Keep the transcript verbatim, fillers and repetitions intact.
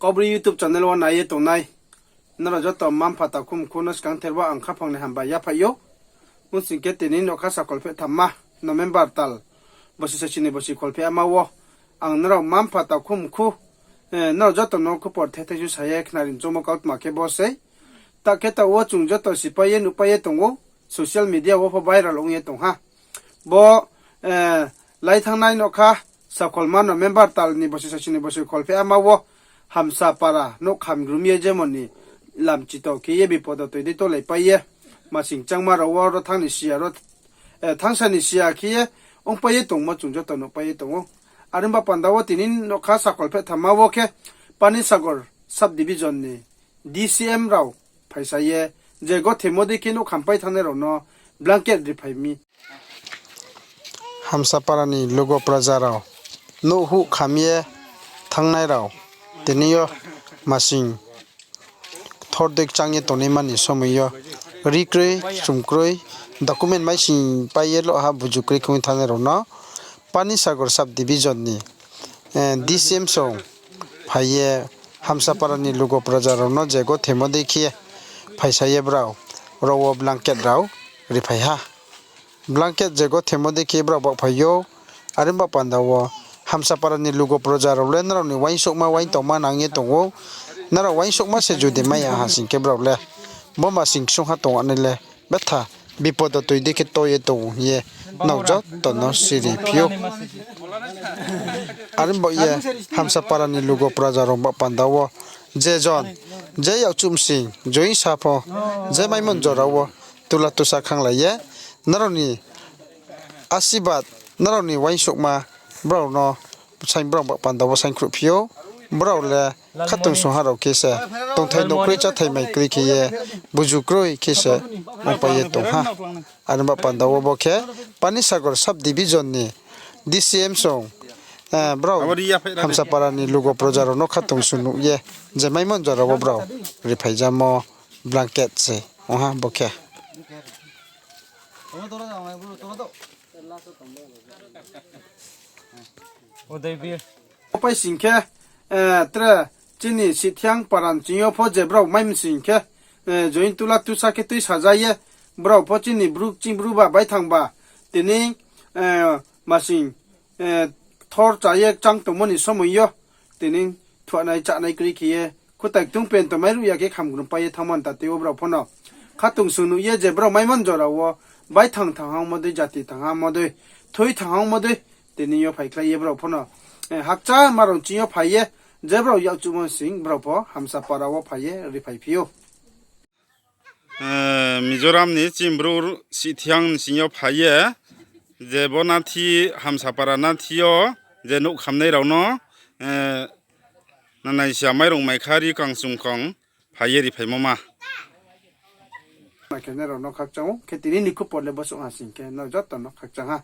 Obri YouTube channel wo nai ye tongnai nrao joto mma-mpha takhu mkhu no skangther wo ang khaphang ni hambai yaphaih ou. Ong sing khe tini nokha sakol pheh thamma November tal bosi sasi ni bosi kholpheh ama wo ang nrao mma-mpha takhu mkhu, nrao joto no khupor thethai su sa ye khnari choungmo kautma khe bo sei. Ta khe taoh wo chung joto sipai ye nuhpai ye tong ou, social media wo pho viral ong ye tong ha. Bo, lai thanngnai nokha sakolma November tal ni bosi sasi ni bosi kholpheh ama wo Hamsapara nouh kham grum ye jemon ni lamchito khe ye bipodo toi dei tolaipai ye, masing changma rao wo ro thanng ni siya ro, thanngsa ni siya khe ye ongpai ye tongmo chung joto nuhpai ye tong ou. Are ong ba panda wo tini nokha sakol pheh thamma wo khe Panisagar sub division ni D C M rao phaisa ye je gothemo dei khe nouh khampai thanngnai rao no blanket riphai mi. Hamsapara ni lugo praja rao nouh huh kham ye thanngnai rao tini yo masing kthor dei kchang ye tongnaima ni somoi yo ri kroi, chum kroi, document maising pai ye loh ha buju kroi khe ong thanngnai rao no Panisagar sub division ni D C M song phai ye Hamsapara ni lugo praja rao no je gothemo dei khe phaisa ye brao ro wo blanket rao riphai ha. Blanket je gothemo dei khe brao baohphai ou. Are ong ba panda wo Hamsapara ni lugo praja rao le nrao ni uaingsouhma uaingtaoma nang ye tong ou. Nrao uaingsouhma se judi mai ya ha sing khe brao le bo masing ksungha tong nai le betha bipodo toi dei khe to ye tong ou hing ye nrao joto no siri phi ou. Are ong ba ye Hamsapara ni lugo praja rao ba panda wo je jon, je yakchuh msing join sa pho, je maimon jora wo tula tusa khanglai ye nrao ni asirbad, nrao ni uaingsouhma brao no saing brao ba panda wo saingkhruh phi ou. Brao le khatungsung ha rao khe se tongthai nouh kroi cháthai mai kroi khe ye buju kroi khe se ongpai ye tong ha. Are ong ba panda wo bo khe Panisagar sub division ni D C M song, brao Hamsapara ni lugo praja rao no khatungsung nuh ye je maimon jora wo brao riphai jamo blanket se ong ha bo khe. Opai sing khe, tre chini Sithiang para ni ching yo pho je brao mai msing khe, join tula tusa khe tuisa ja ye, brao pho chini bru kching bru ba baithang ba, tini masing kthor cha ye kchang tongmo ni somoi yo, tini thuanai chánai kroi khe ye, khutai ktung pen tongmai ruh ya khe kham grum pai ye thanngmo ni tate wo brao pho no khatungsung nuh ye je brao maimon jora wo baithang thanng hangmo dei, jati thanng hangmo dei, thui thanng hangmo dei, tini yo phaikhlai ye brao pho no hakchama rao ching yo phai ye, je brao yakchuhmo sing brao pho Hamsapara wo phai ye riphai phi ou. Mizoram ni chini bru Sithiang ni sing yo phai ye, je bo nathi Hamsapara nathi yo je nouh khamnai rao no nanai sia mairung maikha ri kangsung kang phai ye riphaimo ma. Khe nrao no khakchang ou, khe tini ni khupor le bo suh ha sing khe nrao joto no khakchang ha.